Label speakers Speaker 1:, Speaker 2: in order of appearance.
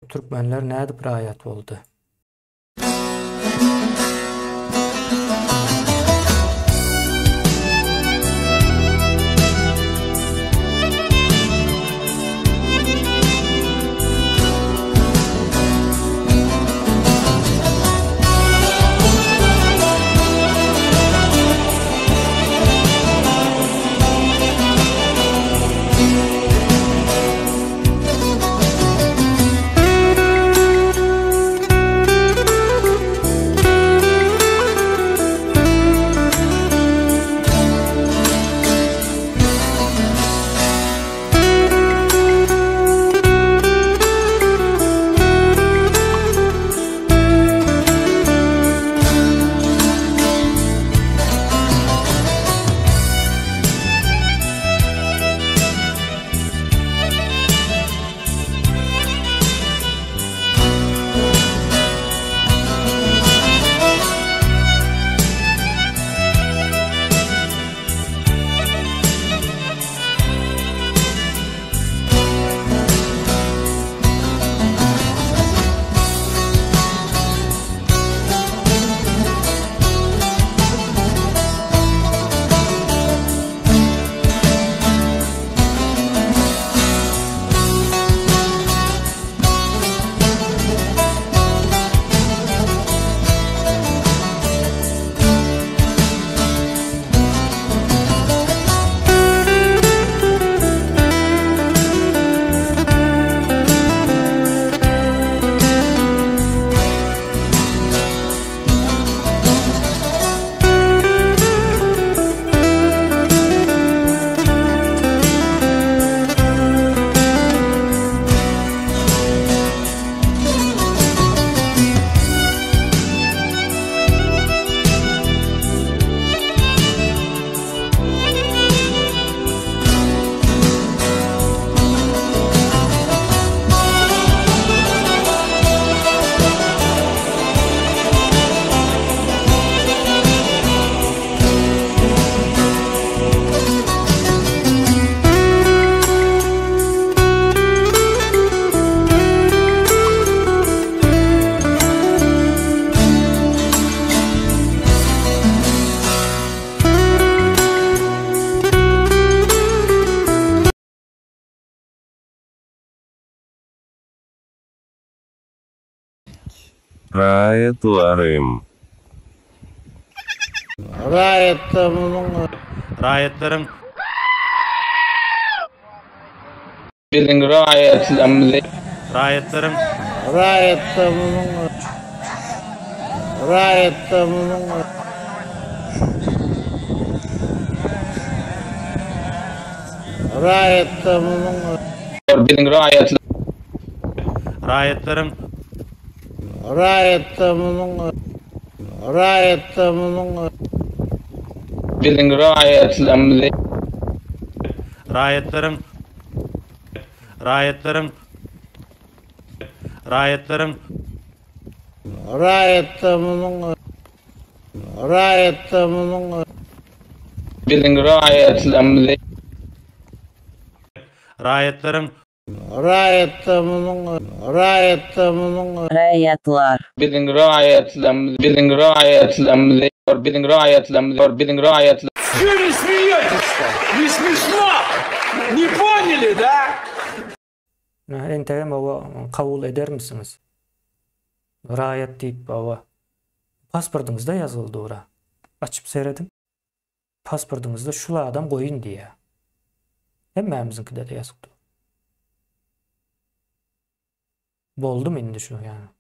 Speaker 1: Türkmenler nädip raýat boldy?
Speaker 2: Raýatlarym.
Speaker 3: Raýatlarymyzyň.
Speaker 4: Raýatlaryň.
Speaker 5: Biziň raýatlarymyzy.
Speaker 4: Raýatlaryň.
Speaker 3: Raýatlarymyzyň. Raýatlarymyzyň. Raýatlarymyzyň.
Speaker 5: Biziň raýatlarymyzy.
Speaker 4: Raýatlaryň.
Speaker 3: Raýatlarymyzyň. Raýatlarymyzyň.
Speaker 5: Biziň raýatlarymyzy.
Speaker 4: Raýatlaryň. Raýatlaryň. Raýatlaryň.
Speaker 3: Raýatlarymyzyň. Raýatlarymyzyň.
Speaker 5: Biziň raýatlarymyzy.
Speaker 4: Raýatlaryň.
Speaker 3: Raýatlarymyzyň. Raýatlarymyzyň.
Speaker 6: Raýatlar.
Speaker 5: Biziň raýatlarymyzy. Biziň raýatlarymyzy. Biziň raýatlarymyzy. Biziň raýatlar.
Speaker 7: Че не смеетесь-то? Не смешно? Не поняли, да?
Speaker 1: Entegem hawa kabul edermisiňiz? Raýat diýip hawa pasportyňyzda ýazgyly dura. Açyp serediň. Pasportyňyzda şul adam goýun diýýär. Hemmämiziňkide-de ýazyk dur. Boldumy indi şu ýa?